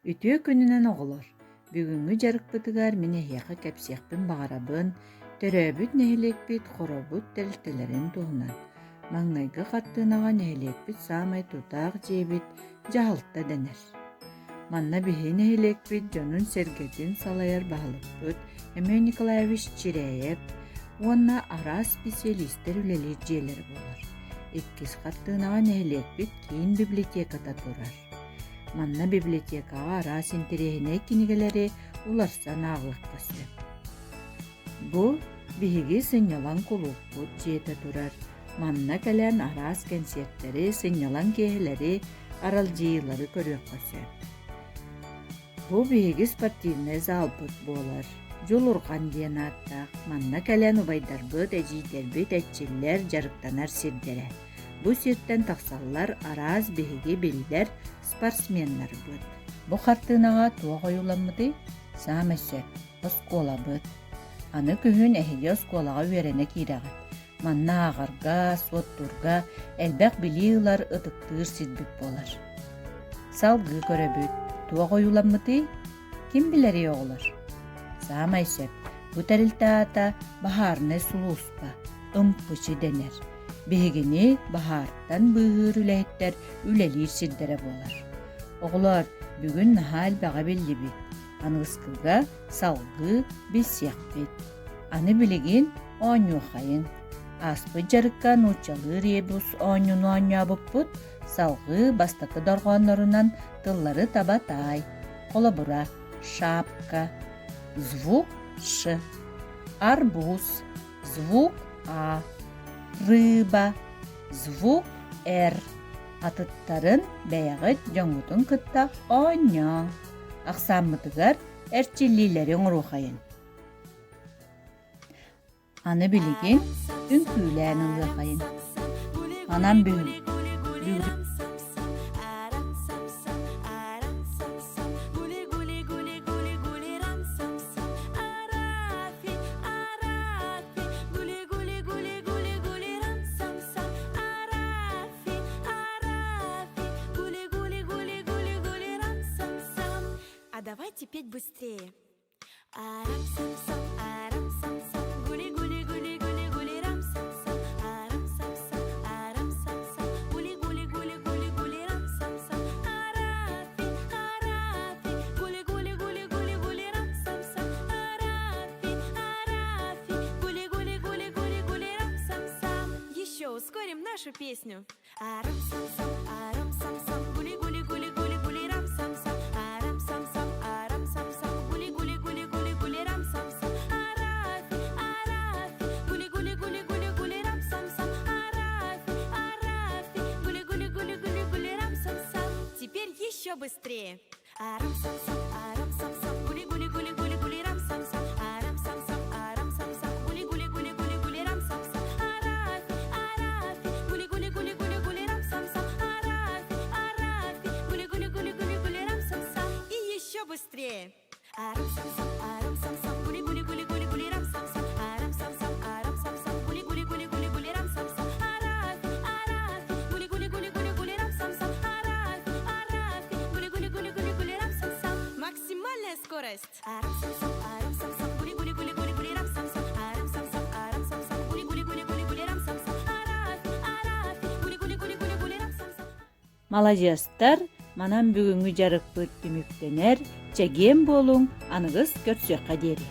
Үтүө күнүнэн оҕолор! Бүгүҥҥү дьарыкпытыгар мин эһиэхэ кэпсиэхпин баҕарабын төрөөбүт нэһилиэкпит Хоробут тэрилтэлэрин туһунан. Маҥнайгы хартыынаҕа нэһилиэкпит саамай тутаах дьиэбит дьаһалта дэнэр. Манна биһиги нэһилиэкпит дьонун-сэргэтин салайар баһылыкпыт Семен Николаевич Чирээйэп уонна араас специалистэр үлэлиир дьиэлэрэ буолар. Иккис хартыынаҕа нэһилиэкпит киин библиотеката турар. Манна библиотекаҕа араас интэриэһинэй кинигэлэри уларсан ааҕыахха сөп. Бу биһиги сынньалаҥ кулууппут дьиэтэ турар. Манна кэлэн араас кэнсиэртэри, сынньалаҥ киэһэлэри, аралдьыйыылары көрүөххэ сөп. Бу биһиги спортивнай залбыт буолар. Дьулурҕан диэн ааттаах. Манна кэлэн убайдарбыт, эдьиийдэрбит эрчиллэр, дьарыктанар сирдэрэ. Бу сиртэн тахсаллар араас биһиги биллэр спортсменнарбыт. Бу хартыынаҕа туох ойууламмытый? Саамай сөп, оскуолабыт. Аны күһүн эһиги оскуолаҕа үөрэнэ киирэҕит. Манна ааҕарга, суоттуурга элбэх билии ылар ытыктыыр сирбит буолар. Салгыы көрөбүт. Туох ойууламмытый? Ким билэрий оҕолор? Саамай сөп, бу тэрилтэ аата баһаарынай сулууспа, ымпычы дэнэр. Биһигини баһаартан быыһыыр үлэһиттэр үлэлиир сирдэрэ буолар. Оҕолоор, бүгүн наһаа элбэҕи биллибит. Аныгыскыга салгыы билсиэхпит. Аны билигин оонньуохайыҥ. Ааспыт дьарыкка нууччалыы ребус оонньууну оонньообуппут, салҕыы бастакы дорҕооннорунан тыллары таба таай. Холобура, шапка, звук ш, арбуз, звук а, рыба, звук р. Атыттарын бэйэҕит дьоҥҥутун кытта оонньооҥ. Ахсааммытыгар эрчиллиилэри оҥоруохайыҥ. Аны билигин үҥкүүлээн ылыахайын. Манан бүгүн А давайте петь быстрее. Арам-сам-сам, арам-сам-сам, гули-гули-гули-гули-гули, рам-сам-сам, арам-сам-сам, арам-сам-сам, гули-гули-гули-гули-гули, рам-сам-сам, арафи, арафи, гули-гули-гули-гули-гули, рам-сам-сам, арафи, арафи, гули-гули-гули-гули-гули, рам-сам-сам. Еще ускорим нашу песню. Арам-сам-сам, арам-сам-сам, гули-гули-гули-гули-гули, рам-сам-сам, арам-сам-сам, арам-сам-сам, гули-гули-гули-гули-гули, рам-сам-сам, арафи, арафи, гули-гули-гули-гули-гули, рам-сам-сам, арафи, арафи, гули-гули-гули-гули-гули, рам-сам-сам. Теперь еще быстрее. Арам-сам-сам, арам-сам-сам, гули-гули-гули-гули-гули, рам-сам-сам, арам-сам-сам, арам-сам-сам, гули-гули-гули-гули-гули, рам-сам-сам, арафи, арафи, гули-гули-гули-гули-гули, рам-сам-сам, арафи, арафи, гули-гули-гули-гули-гули, рам-сам-сам. И еще быстрее. Арам-сам-сам, арам-сам-сам, гули-гули-гули-гули-гули, рам-сам-сам, арам-сам-сам, арам-сам-сам, гули-гули-гули-гули-гули, рам-сам-сам, арафи, арафи, гули-гули-гули-гули-гули, рам-сам-сам, арафи, арафи, гули-гули-гули-гули-гули, рам-сам-сам. Максимальная скорость. Арам-сам-сам, арам-сам-сам, гули-гули-гули-гули-гули, рам-сам-сам, арам-сам-сам, арам-сам-сам, гули-гули-гули-гули-гули, рам-сам-сам, арафи, арафи, гули-гули-гули-гули-гули, рам-сам-сам. Маладьыастар, манан бүгүҥҥү дьарыкпыт түмүктэнэр, чэгиэн буолуҥ, аныгыс көрсүөххэ диэри.